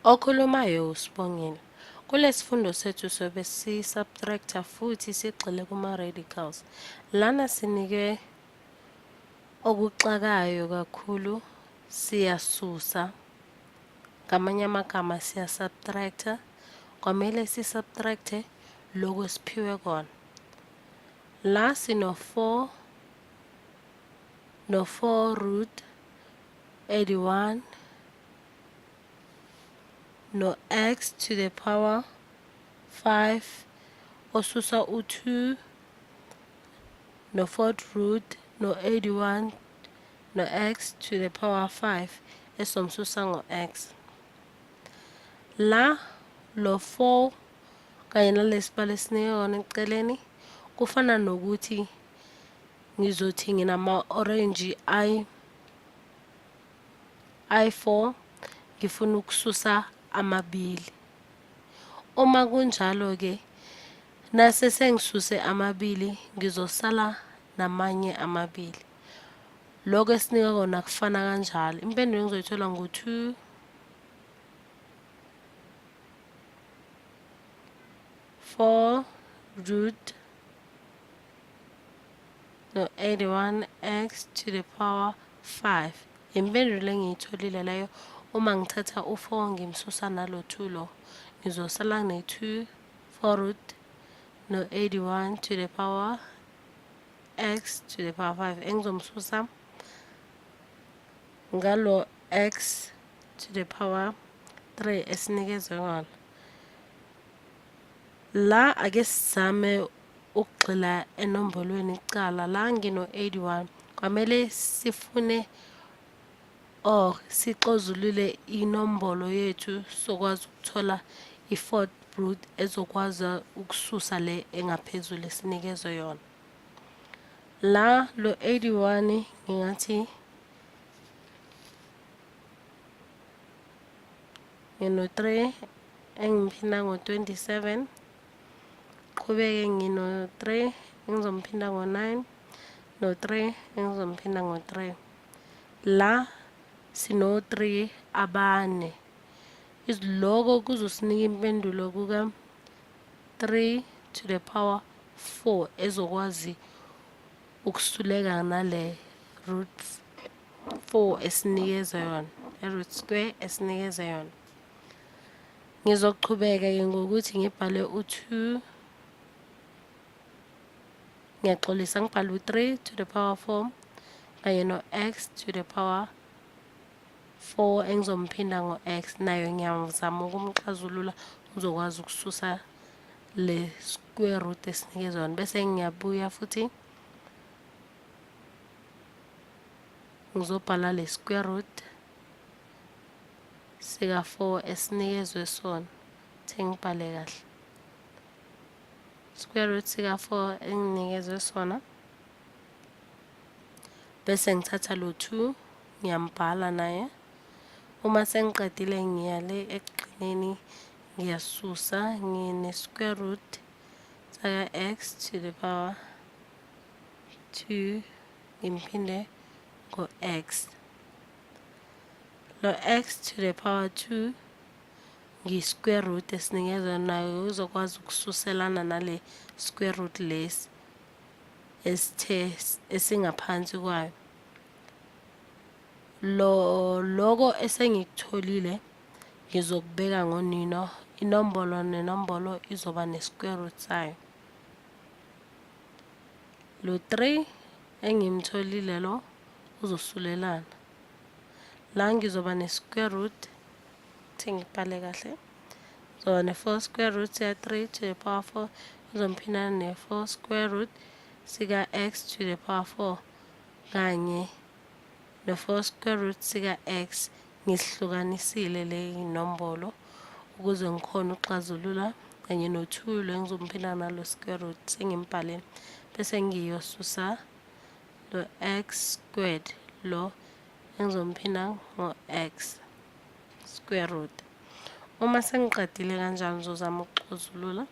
Okhulumayo uSibongile. Kulesifundo sethu sobe si-subtractor futhi sigxile kuma-radicals. Lana sinike okuxakayo kakhulu, siyasusa. Ngamanye amagama siya-subtractor. Kwamele si-subtracte lokhu esiphiwe kona. La sino 4 no 4 root 81 no x to the power 5 osusa u-2 no 4th root no 81 no x to the power 5 esomsusa ngo-x. La lo 4 kanye nalesibalo esinike kona eceleni kufana nokuthi ngizothi nginama-orenji i4 ngifuna ukususa amabili. Uma kunjalo-ke nase sengisuse amabili ngizosala namanye amabili. Lokho esinika kona kufana kanjalo. Impendulo engizoyithola ngu-2 4 root no 81x to the power 5. Impendulo engiyitholile leyo. Uma ngithatha u-4 ngimsusa nalo 2 lo, ngizosala ne-2 4 root no 81 to the power x to the power 5 engizomsusa ngalo x to the power 3 esinikezwe ngona. La ake sizame ukugxila enombolweni kuqala. La ngino 81, kwamele sifune or sixozulule inombolo yethu sokwazi ukuthola i-fourth root ezokwazi ukususa le engaphezulu esinikezwe yona. La lo 81 ngingathi ngino 3 engiphinda ngo-27, qhubeke ngino 3 engizomphinda ngo-9 no-3 engizomphinda ngo-3. La sino 3 abane. Loko kuzosinika impendulo kuka 3 to the power 4 ezokwazi ukusuleka nale root 4 esinikeza yona, le root square esinikeza yona. Ngizoqhubeka-ke ngokuthi ngibhale u-2, ngiyaxolisa, ngibhale u-3 to the power 4 kanye no-x to the power 4 engizomphinda ngo-x. Nayo ngiyazama ukumxazulula, ngizokwazi ukususa le square root esinikeza yona. Bese ngiyabuya futhi ngizobhala le square root sika 4 esinikezwe sona. Thi ngibhale kahle square root sika 4 enginikezwe sona, bese ngithatha lo 2 ngiyambhala naye. Uma sengiqedile ngiya le ekugcineni, ngiyasusa, ngine square root saka x to the power 2 ngimphinde ngo-x. Lo x to the power 2 ngi-square root esinikezwa nayo uzokwazi ukususelana nale square root lesi esithe esingaphansi kwayo. Lo loko esengikutholile ngizokubeka ngonino, inombolo nenombolo izoba ne-square root sayo. Lo 3 engimtholile lo uzosulelana. La ngizoba ne-square root, thi ngibhale kahle, ngizoba ne-4 square root ya 3 to the power 4 izomphindana ne-4 square root sika x to the power 4 kanye no-4 square root sika x. Ngisihlukanisile le inombolo ukuze ngikhone ukuxazulula, kanye no-2 lo engizomphinda nalo square root sengimbhalile, bese ngiyosusa lo x squared lo engizomphinda ngo-x square root. Uma sengiqedile kanjalo ngizozama ukuxazulula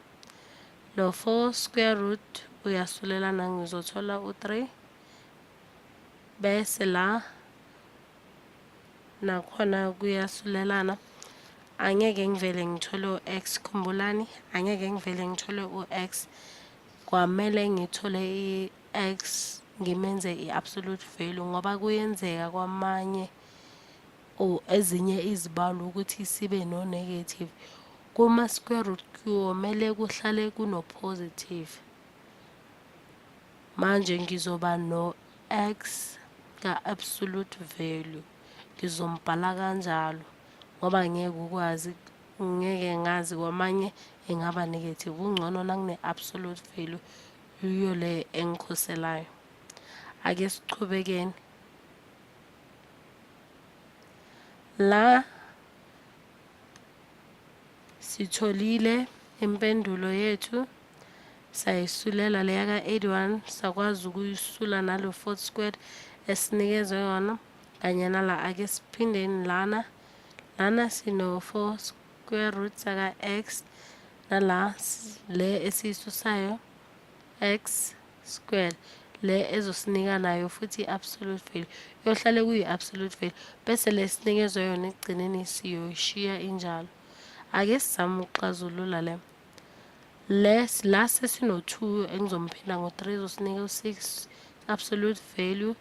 lo 4 square root uyasulelana, ngizothola u-3, bese la nakhona kuyasulelana. Angeke ngivele ngithole u-x, khumbulani, angeke ngivele ngithole u-x. Kwamele ngithole i-x ngimenze i-absolute value ngoba kuyenzeka kwamanye or ezinye izibalo ukuthi sibe no-negative. Kuma-square root kuyomele kuhlale kuno-positive. Manje ngizoba no-x ka-absolute value, ngizombhala kanjalo ngoba ngeke ukwazi, ngeke ngazi kwamanye ingaba negative. Kungcono nakune-absolute value, yiyo le engikhoselayo. Ake sichubekeni la, sitholile impendulo yethu, sayisulela leya ka-81, sakwazi ukuyisula nalo fourth squared esinikezwe yona kanye nala. Ake siphindeni lana, lana sino-4 square root saka-x, nala le esiyisusayo x squared, le ezosinika nayo futhi i-absolute value, yohlale kuyi-absolute value, bese le sinikezwe yona ekugcineni siyoyishiya injalo. Ake sizame ukuxazulula le la sesino-2 engizomphinda ngo-3, izosinika u-6 absolute value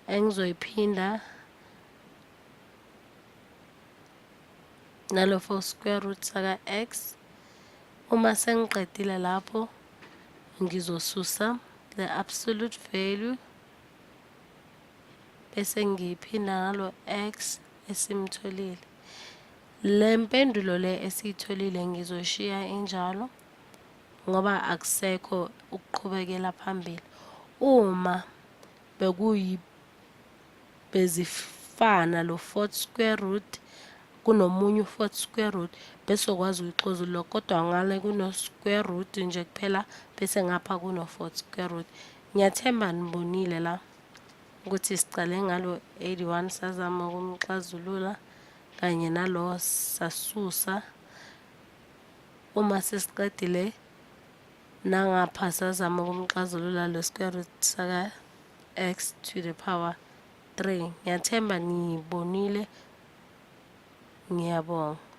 engizoyiphinda nalo 4 square root saka-x. Uma sengiqedile lapho, ngizosusa the absolute value bese ngiyiphinda ngalo x esimtholile. Le mpendulo le esiyitholile ngizoshiya injalo ngoba akusekho ukuqhubekela phambili. Uma bekuyi bezifana lo fourth square root kunomunye u-fourth square root, bese ukwazi ukuyixozulula, kodwa ngale kuno-square root nje kuphela, bese ngapha kuno-fourth square root. Ngiyathemba nibonile la ukuthi sicale ngalo 81, sazama ukumxazulula kanye nalo, sasusa. Uma sesiqedile nangapha, sazama ukumxazulula lo square root saka x to the power 3. Ngiyathemba niyibonile, ngiyabonga.